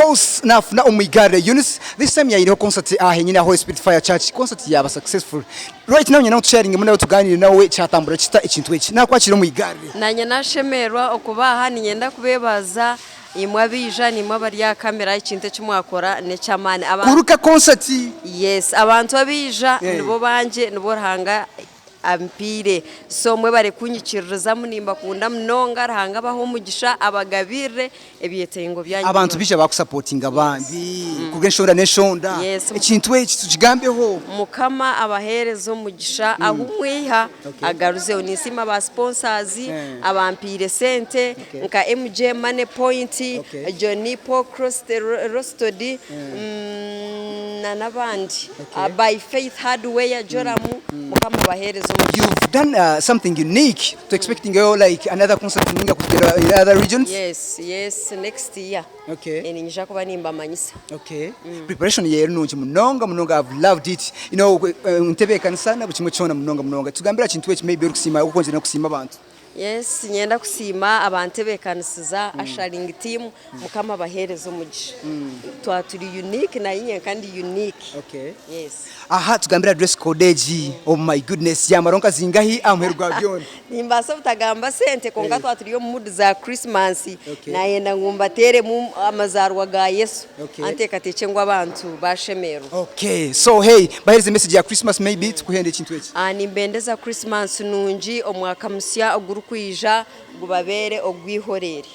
course nafuna omu igare Eunice this time yaireho concert aha henyini aha Holy Spirit Fire Church concert yaba successful right now nyenda ngu tusharinge nawe tuganire nawe kyatambura kita ekintu eki nakwakira omu igare. Nanye nashemererwa okuba aha ninyenda kubebaza imwe abaija naimwe abari aha kamera ekintu eki mwakora nekyamani Kuruka concert. Yes abantu abaija nibo bangye nibo Ruhanga ampiire so mwebare kunyikiririzamu nimbakunda munonga Ruhanga abahe omugisha abagabirire ebyetengo byanyu Abantu byona. baija bakusapotinga bambi kuruga enshonda n'enshonda Yes. ekintu eki tukigambeho. Mukama abahereze omugisha ahu mwiha Okay. agaruzeho. Ninsiima ba sponsors Eh. abampiire sente Okay. nka MJ Money Point, Okay. Johnny Paul Rostod na n'abandi. Okay. By Faith Hardware Joram Mukama abahereze omugisha. You've done something unique to expecting yo like another concert ninga kugenda in other regions. Yes, yes next year Okay. Eh, ninyija kuba nimbamanyisa. Okay. Preparation yeeri nungi munonga munonga I've loved it. You know ntebeekanisa na buri kimwe kyona munonga munonga. Tugambire aha kintu eki maybe orikusiima orikwongyera n'okusiima abantu. Yes niinyenda kusiima abantebekanisiza ushering team mukama abahereze omugisha twaba turi unique naye nyenka ndi unique Okay. yes. Aha tugambire aha dress code egi oh my goodness yamaraho nka zingahi aha muheru gwa byona. Nimbaasa obutagamba sente kwonka twaba turi omu mood za Christmas Okay. nayenda ngu mbateremu amazaarwa ga Yesu Okay. anteekateekye ngu abantu bashemererwa. Okay so hey bahereze message ya Christmas maybe tukuhende ekintu eki. Nimbendeza Christmas nungi, omwaka musya ogurikwija gubabeere ogw'eihoreere.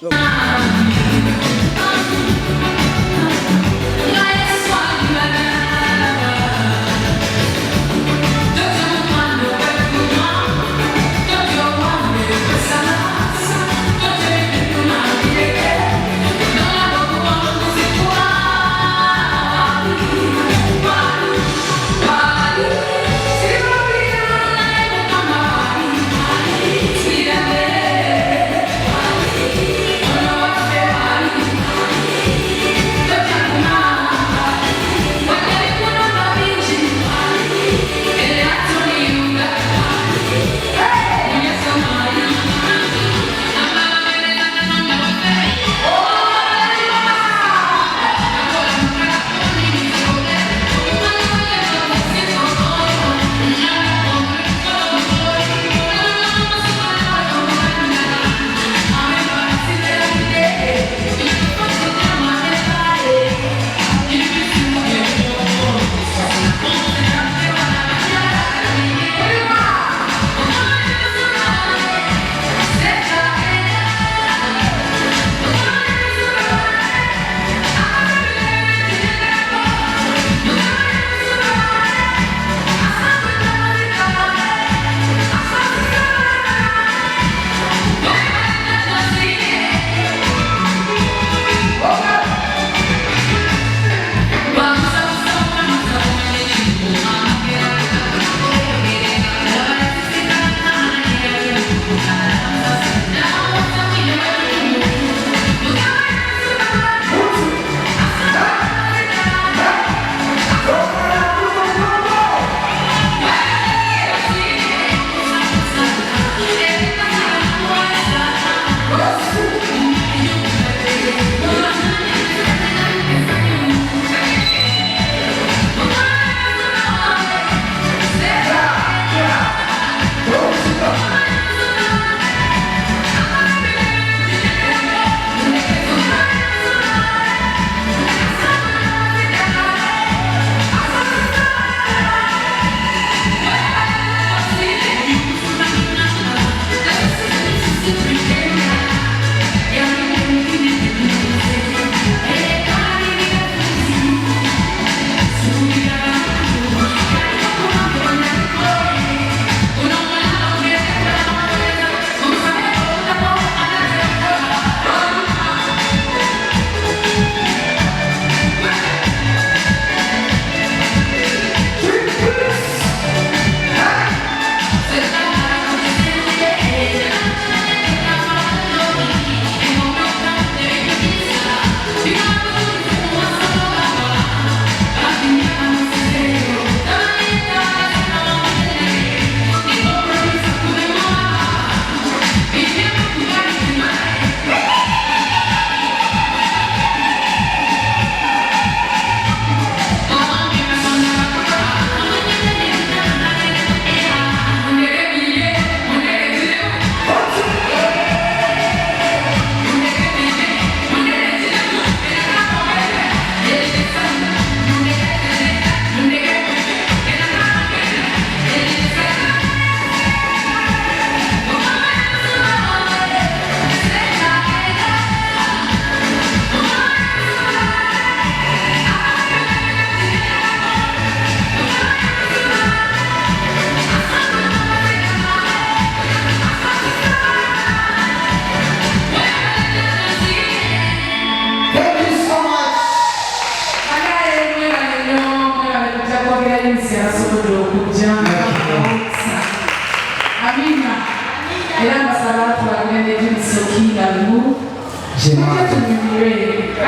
Mujye tunyumire.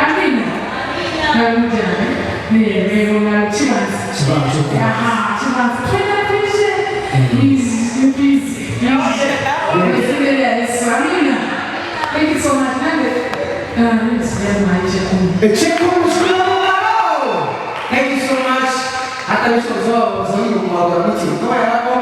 Amina. Nabimujyane. Reba kibanza. Kibanza uko. Aha, kibanza. Twenda twije. Easy, easy. Imbere ya Yesu. Amina. Thank you so much. Nande. Ah, nisikia maisha kumi. Ekyekumi Thank you so much. Hata bishozo zoyi mwagora miti. Kama yako.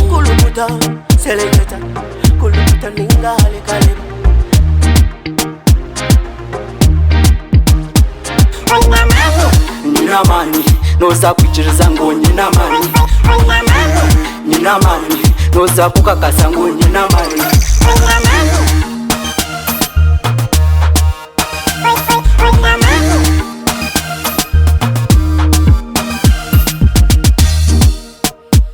Kulukuta, seleketa, kulukuta ninga hale Nyina amani, noza kwikiriza ngo nyina amani. Nyina amani, noza kukakasa ngo nyina amani.